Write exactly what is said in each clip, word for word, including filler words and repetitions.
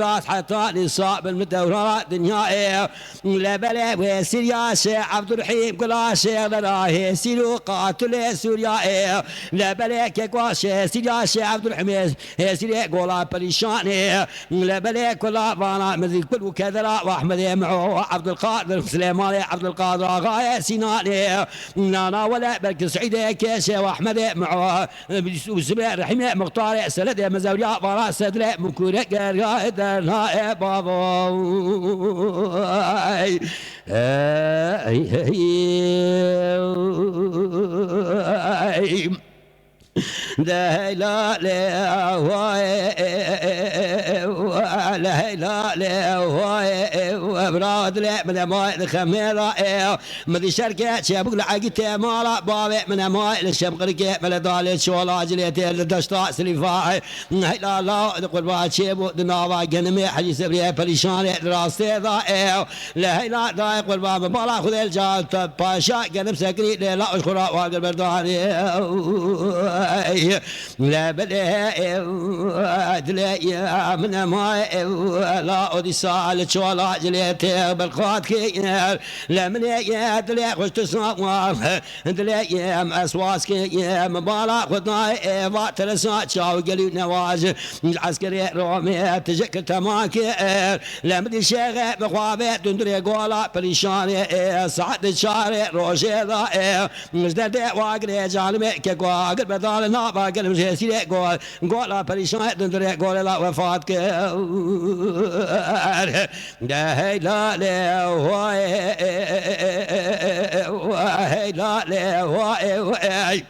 rast heta nîsa bin min dewrana dinyayê. Lebelê wê Sirya Şêx Ebdurhîm Gula Şêx Lerahê sîr û qatilê Sûriyayê. Lebelê keko Şêx Sirya Şêx Ebdurhîmê hêsîrê gola perîşanê. Lebelê kula vana mizî kul û kedera û Ehmedê Miho Ebdulqadir Silêmanê Ebdulqadir Axayê Sînanê. Nana wele belkî Seîdê Keşê û Ehmedê Miho. Û Sibê Rehîmê Muxtarê Seledê Mezewriya Vara Sedrê Mukûre Gergayê Dernaê Bavo. Ey, ey, ey, ey. De heyla le, vay, le heyla le, vay, bira dilê min e, may dixemê ra e. Min dî şerke çêbûk li egîtê mala bavê min e, may li şemqirikê min li dalê çola cilê tê li deşta Silîfayê. Heyla la di qurba çêbû di nava genimê Hecî Sebriyê perîşanê di rastê da ê. Li heyla dayê qurba min bala Xwedê li cal te paşa genim sekinî lê la û ji xwe ra wagir berdanê. Ey, le bilê, ey, dilê, ey, min e may, ey, la û dîsa li çola cilê tê berxat kir. Le min ê, ey, dilê xweş tu san wa, dilê, ey, em eswas kir, ey, min bala Xwedayê, ey, va teresa çaw gelî newaj. Eskerê Romê tijek tema kir. Le min dî şêxê bi xwe ve dundurê gola perîşanê, ê, saet çarê rojê da, ê, ji derdê wagirê canimê keko agir bedal nava gelim jê sîrê gol, gola perîşanê dundurê golê la wefat kir. De heyla lê hoy, heyla lê hoy.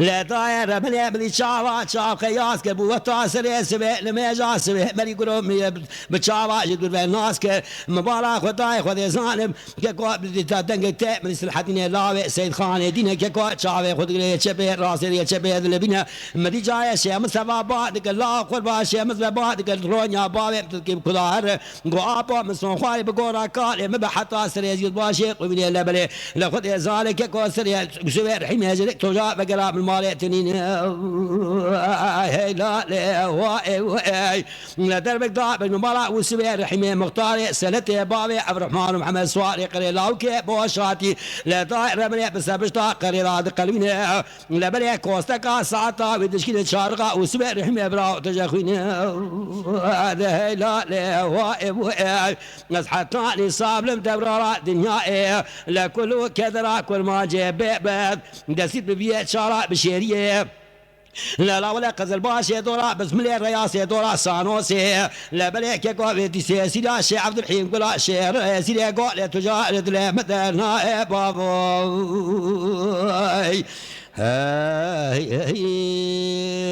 Lê dayê re min ê bilî çawa çav qeyas kir bû weta serê sibê li mêja sibê merî guro min ê bi çawa ji dûr ve nas kir. Min bala xwe dayê xwe dê zanim keko bi dîta dengê te min Silhedînê lawê Seydxanê dîne keko çavê xwe digirê çepê rastê diye çepê dilebîne. Min dî cayê Şêx Mistefa ba dikir la xwe ba Şêx Mistefa ba dikir ronya bavê min dikir kuda here. Go apo min son xwarê bi gora kalê min be heta serê zî başê qûmînê lebelê. Li xwe dê zalê keko serê Gusê wê rehîmê ji toja vegera min malê tinîn. Hey la lê wa ê ey. Li derbek da bin mala Gusê wê rehîmê muxtarê seletê bavê Evrehman û Mihemed Suarê qirê lawkê boşatî. Li da reminê bi sebişta qirê da diqelwîne. Lebelê kosteka saeta wê dişkîne çarga û sibê rehîmê bira tije xwîne. De hey la lê wa ê ey. Ez heta nîsa bilim devrara dinyayê, le kul û kedera kurmancê bêbed, desît bi biyê çara bi şêriyê. Le lawile qizilbaşê dora bismilê reyasê dora sanosê, le belê keko vê dîsê sîra şê Evdurhîm gula şê reyesîrê go le tuja li dilê min de nae bavo. Hey, hey.